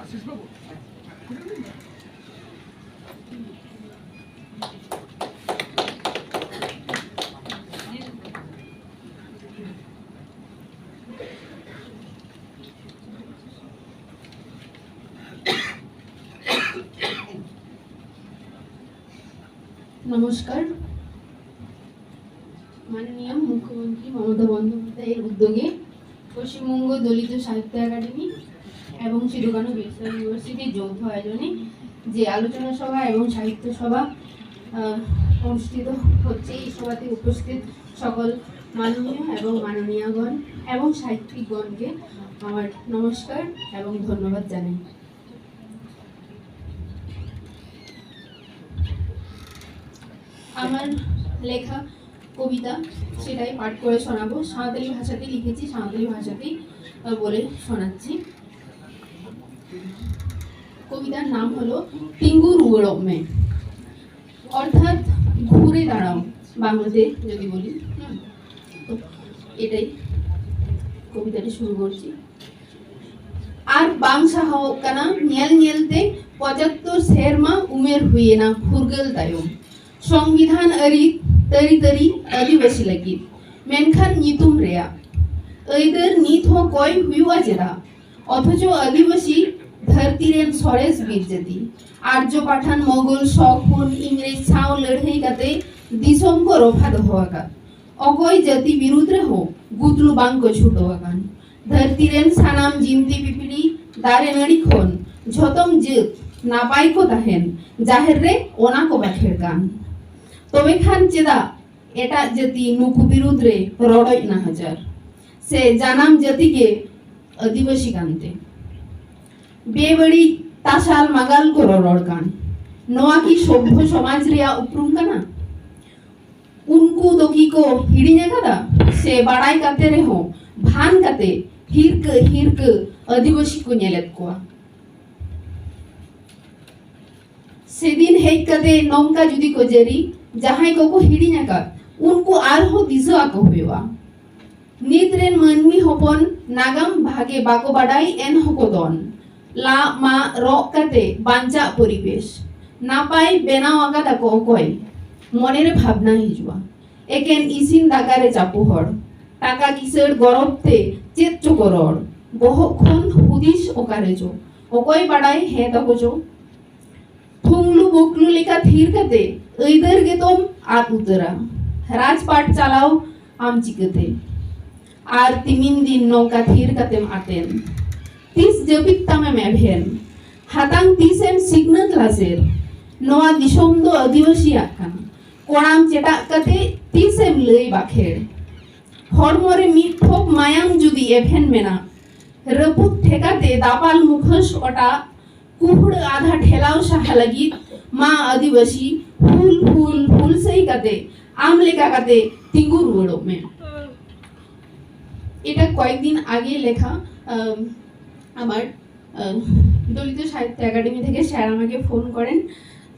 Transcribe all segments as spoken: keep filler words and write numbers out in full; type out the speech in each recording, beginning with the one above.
নমস্কার। মাননীয় মুখ্যমন্ত্রী মমতা বন্দ্যোপাধ্যায়ের উদ্যোগে পশ্চিমবঙ্গ দলিত সাহিত্য একাডেমি এবং সিধু কানু বিরসা ইউনিভার্সিটির যৌথ আয়োজনে যে আলোচনা সভা এবং সাহিত্য সভা আহ, অনুষ্ঠিত হচ্ছে, এই সভাতে উপস্থিত সকল মাননীয় এবং মাননীয়গণ এবং সাহিত্যিকগণকে আমার নমস্কার এবং ধন্যবাদ জানাই। আমার লেখা কবিতা, সেটাই পাঠ করে শোনাবো। সাঁওতালি ভাষাতে লিখেছি, সাঁওতালি ভাষাতেই আহ, বলে শোনাচ্ছি। কবিতার নাম হলো তিঙ্গু রুয়াড় মে, অর্থাৎ ঘুরে দাঁড়াও বাংলাতে যদি বলি। হুম, তো এটাই কবিতাটি শুরু করছি। ᱟᱨ ᱵᱟᱝ ᱥᱟᱦᱟᱣᱜ ᱠᱟᱱᱟ ᱧᱮᱞ ᱧᱮᱞᱛᱮ ᱯᱚᱸᱪᱟᱛᱛᱳᱨ ᱥᱮᱨᱢᱟ ᱩᱢᱮᱨ ᱦᱩᱭᱮᱱᱟ ᱯᱷᱩᱨᱜᱟᱹᱞ ᱛᱟᱭᱚᱢ᱾ ᱥᱚᱝᱵᱤᱫᱷᱟᱱ ᱟᱹᱨᱤ ᱛᱟᱹᱨᱤ ᱛᱟᱹᱨᱤ ᱟᱹᱫᱤᱵᱟᱹᱥᱤ ᱞᱟᱹᱜᱤᱫ, ᱢᱮᱱᱠᱷᱟᱱ ᱧᱩᱛᱩᱢ ᱨᱮᱭᱟᱜ ᱟᱹᱭᱫᱟᱹᱨ ᱱᱤᱛ ᱦᱚᱸ ᱠᱚᱭ ᱦᱩᱭᱩᱜᱼᱟ ᱪᱮᱫᱟᱜ? ᱚᱛᱷᱚᱪᱚ ᱟᱹᱫᱤᱵᱟᱹᱥᱤ ᱫᱷᱟᱹᱨᱛᱤ ᱨᱮᱱ ᱥᱚᱨᱮᱥ ᱵᱤᱨ ᱡᱟᱹᱛᱤ ᱟᱨᱡᱚ ᱯᱟᱴᱷᱟᱱ ᱢᱚᱜᱚᱞ ᱥᱚᱠ ᱦᱩᱱ ᱤᱝᱨᱮᱡᱽ ᱥᱟᱶ ᱞᱟᱹᱲᱦᱟᱹᱭ ᱠᱟᱛᱮ ᱫᱤᱥᱚᱢ ᱠᱚ ᱨᱚᱯᱷᱟ ᱫᱚᱦᱚ ᱟᱠᱟᱫ᱾ ᱚᱠᱚᱭ ᱡᱟᱹᱛᱤ ᱵᱤᱨᱩᱫᱽ ᱨᱮᱦᱚᱸ ᱜᱩᱛᱞᱩ ᱵᱟᱝ ᱠᱚ ᱪᱷᱩᱴᱟᱹᱣ ᱟᱠᱟᱱ᱾ ᱫᱷᱟᱹᱨᱛᱤ ᱨᱮᱱ ᱥᱟᱱᱟᱢ ᱡᱤᱱᱛᱤ ᱯᱤᱯᱤᱲᱤ ᱫᱟᱨᱮ ᱱᱟᱹᱲᱤ ᱠᱷᱚᱱ ᱡᱷᱚᱛᱚᱢ ᱡᱟᱹᱛ ᱱᱟᱯᱟᱭ ᱠᱚ ᱛᱟᱦᱮᱱ, ᱡᱟᱦᱮᱨ ᱨᱮ ᱚᱱᱟ ᱠᱚ ᱵᱟᱠᱷᱮᱲ ᱠᱟᱱ᱾ ᱛᱚᱵᱮ ᱠᱷᱟᱱ ᱪᱮᱫᱟᱜ ᱮᱴᱟᱜ ᱡᱟᱹᱛᱤ ᱱᱩᱠᱩ ᱵᱤᱨᱩᱫᱽ ᱨᱮ ᱨᱚᱰᱚᱡ ᱱᱟᱦᱟᱪᱟᱨ? ᱥᱮ ᱡᱟᱱᱟᱢ ᱡᱟᱹᱛᱤ ᱜᱮ ᱟᱹᱫᱤᱵᱟᱹᱥᱤ ᱠᱟᱱᱛᱮ ᱵᱮᱵᱟᱹᱲᱤᱡ ᱛᱟᱥᱟᱞ ᱢᱟᱜᱟᱞ ᱠᱚ ᱨᱚᱨᱚᱲ ᱠᱟᱱ? ᱱᱚᱣᱟ ᱠᱤ ᱥᱚᱵᱷᱭᱚ ᱥᱚᱢᱟᱡᱽ ᱨᱮᱭᱟᱜ ᱩᱯᱨᱩᱢ ᱠᱟᱱᱟ? ᱩᱱᱠᱩ ᱫᱚ ᱠᱤ ᱠᱚ ᱦᱤᱲᱤᱧ ᱟᱠᱟᱫᱟ? ᱥᱮ ᱵᱟᱲᱟᱭ ᱠᱟᱛᱮ ᱨᱮᱦᱚᱸ ᱵᱷᱟᱱ ᱠᱟᱛᱮ ᱦᱤᱨᱠᱟᱹ ᱦᱤᱨᱠᱟᱹ ᱟᱹᱫᱤᱵᱟᱹᱥᱤ ᱠᱚ ᱧᱮᱞᱮᱫ ᱠᱚᱣᱟ? ᱥᱮᱫᱤᱱ ᱦᱮᱡ ᱠᱟᱛᱮ ᱱᱚᱝᱠᱟ ᱡᱩᱫᱤ ᱠᱚ ᱡᱟᱹᱨᱤ, ᱡᱟᱦᱟᱸᱭ ᱠᱚᱠᱚ ᱦᱤᱲᱤᱧ ᱟᱠᱟᱫ, ᱩᱱᱠᱩ ᱟᱨᱦᱚᱸ ᱫᱤᱥᱟᱹ ᱟᱠᱚ ᱦᱩᱭᱩᱜᱼᱟ᱾ ᱱᱤᱛ ᱨᱮᱱ ᱢᱟᱹᱱᱢᱤ ᱦᱚᱯᱚᱱ ᱱᱟᱜᱟᱢ ᱵᱷᱟᱜᱮ ᱵᱟᱠᱚ ᱵᱟᱰᱟᱭ, ᱮᱱ ᱦᱚᱸᱠᱚ ᱫᱚᱱ᱾ ᱞᱟᱜ ᱢᱟᱜ ᱨᱚᱜ ᱠᱟᱛᱮ ᱵᱟᱧᱪᱟᱜ ᱯᱚᱨᱤᱵᱮᱥ ᱱᱟᱯᱟᱭ ᱵᱮᱱᱟᱣ ᱟᱠᱟᱫᱟ ᱠᱚ ᱚᱠᱚᱭ? ᱢᱚᱱᱮᱨᱮ ᱵᱷᱟᱵᱽᱱᱟ ᱦᱤᱡᱩᱜᱼᱟ᱾ ᱮᱠᱮᱱ ᱤᱥᱤᱱ ᱫᱟᱠᱟ ᱨᱮ ᱪᱟᱯᱚ ᱦᱚᱲ, ᱴᱟᱠᱟ ᱠᱤᱥᱟᱹᱲ ᱜᱚᱨᱚᱵ ᱛᱮ ᱪᱮᱫ ᱪᱚᱠᱚ ᱨᱚᱲ, ᱵᱚᱦᱚᱜ ᱠᱷᱚᱱ ᱦᱩᱫᱤᱥ ᱚᱠᱟᱨᱮ ᱪᱚ, ᱚᱠᱚᱭ ᱵᱟᱰᱟᱭ ᱦᱮᱸ ᱛᱟᱠᱚ ᱪᱚ᱾ ᱛᱷᱩᱝᱞᱩ ᱵᱚᱠᱞᱩ ᱞᱮᱠᱟ ᱛᱷᱤᱨ ᱠᱟᱛᱮ ᱟᱹᱭᱫᱟᱹᱨ ᱜᱮᱛᱚᱢ ᱟᱫ ᱩᱛᱟᱹᱨᱟ᱾ ᱨᱟᱡᱽᱯᱟᱴ ᱪᱟᱞᱟᱣ ᱟᱢ ᱪᱤᱠᱟᱹᱛᱮ? ᱟᱨ ᱛᱤᱢᱤᱱ ᱫᱤᱱ ᱱᱚᱝᱠᱟ ᱛᱷᱤᱨ ᱠᱟᱛᱮᱢ ᱟᱛᱮᱱ? ᱛᱤᱥ ᱡᱟᱹᱯᱤᱫ ᱛᱟᱢᱮᱢ ᱮᱵᱷᱮᱱ? ᱦᱟᱛᱟᱝ ᱛᱤᱥᱮᱢ ᱥᱤᱠᱷᱱᱟᱹᱛ ᱞᱟᱥᱮᱨ? ᱱᱚᱣᱟ ᱫᱤᱥᱚᱢ ᱫᱚ ᱟᱹᱫᱤᱵᱟᱹᱥᱤᱭᱟᱜ ᱠᱟᱱᱟ᱾ ᱠᱚᱲᱟᱢ ᱪᱮᱴᱟᱜ ᱠᱟᱛᱮ ᱛᱤᱥᱮᱢ ᱞᱟᱹᱭ ᱵᱟᱠᱷᱮᱲ? ᱦᱚᱲᱢᱚ ᱨᱮ ᱢᱤᱫ ᱴᱷᱚᱯ ᱢᱟᱭᱟᱢ ᱡᱩᱫᱤ ᱮᱵᱷᱮᱱ ᱢᱮᱱᱟᱜ, ᱨᱟᱹᱯᱩᱫ ᱴᱷᱮᱠᱟᱛᱮ ᱫᱟᱯᱟᱞ ᱢᱩᱠᱷᱟᱹᱥ ᱚᱴᱟᱜ, ᱠᱩᱦᱲᱟᱹ ᱟᱫᱷᱟ ᱴᱷᱮᱞᱟᱣ ᱥᱟᱦᱟ ᱞᱟᱹᱜᱤᱫ ᱢᱟ ᱟᱹᱫᱤᱵᱟᱹᱥᱤ ᱦᱩᱞ ᱦᱩᱞ ᱦᱩᱞᱥᱟᱹᱭ ᱠᱟᱛᱮ ᱟᱢ ᱞᱮᱠᱟ ᱠᱟᱛᱮ ᱛᱤᱸᱜᱩ ᱨᱩᱣᱟᱹᱲᱚᱜ ᱢᱮ᱾ এটা কয়েকদিন আগে লেখা। আম, আমার আহ, দলিত সাহিত্য একাডেমি থেকে স্যার আমাকে ফোন করেন।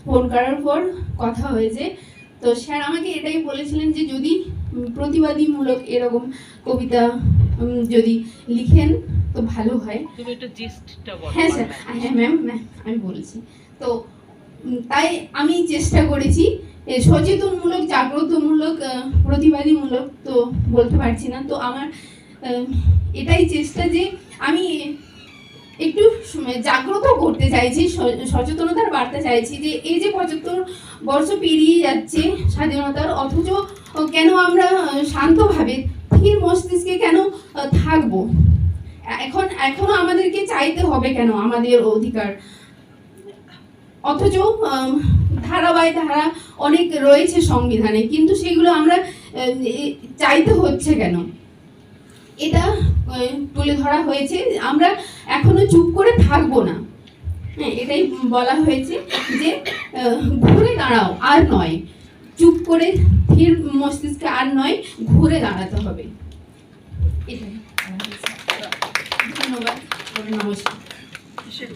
ফোন করার পর কথা হয়েছে। তো স্যার আমাকে এটাই বলেছিলেন যে যদি, উম, প্রতিবাদীমূলক এরকম কবিতা, উম, যদি লিখেন তো ভালো হয়। তুমি একটু জিস্টটা বলো। হ্যাঁ স্যার। হ্যাঁ ম্যাম, ম্যাম, আমি বলছি। তো উম, তাই আমি চেষ্টা করেছি এ, সচেতনমূলক, জাগ্রতমূলক, আহ, প্রতিবাদীমূলক তো বলতে পারছি না। তো আমার আহ, এটাই চেষ্টা যে আমি একটু সময় জাগ্রত করতে চাইছি, স- সচেতনতার বার্তা চাইছি যে এই যে পঁচাত্তর বর্ষ পেরিয়ে যাচ্ছে স্বাধীনতার, অথচ কেন আমরা আহ, শান্তভাবে স্থির মস্তিষ্কে কেন আহ, থাকবো? এখন এখনো আমাদেরকে চাইতে হবে কেন আমাদের অধিকার? অথচ আম, ধারা বাই ধারা অনেক রয়েছে সংবিধানে, কিন্তু সেগুলো আমরা আহ, এ- চাইতে হচ্ছে কেন? এটা আহ, তুলে ধরা হয়েছে। আমরা এখনো চুপ করে থাকবো না। হ্যাঁ, এটাই বলা হয়েছে যে আহ, ঘুরে দাঁড়াও, আর নয়। চুপ করে স্থির মস্তিষ্কে আর নয়, ঘুরে দাঁড়াতে হবে। এটাই। ধন্যবাদ। নমস্কার।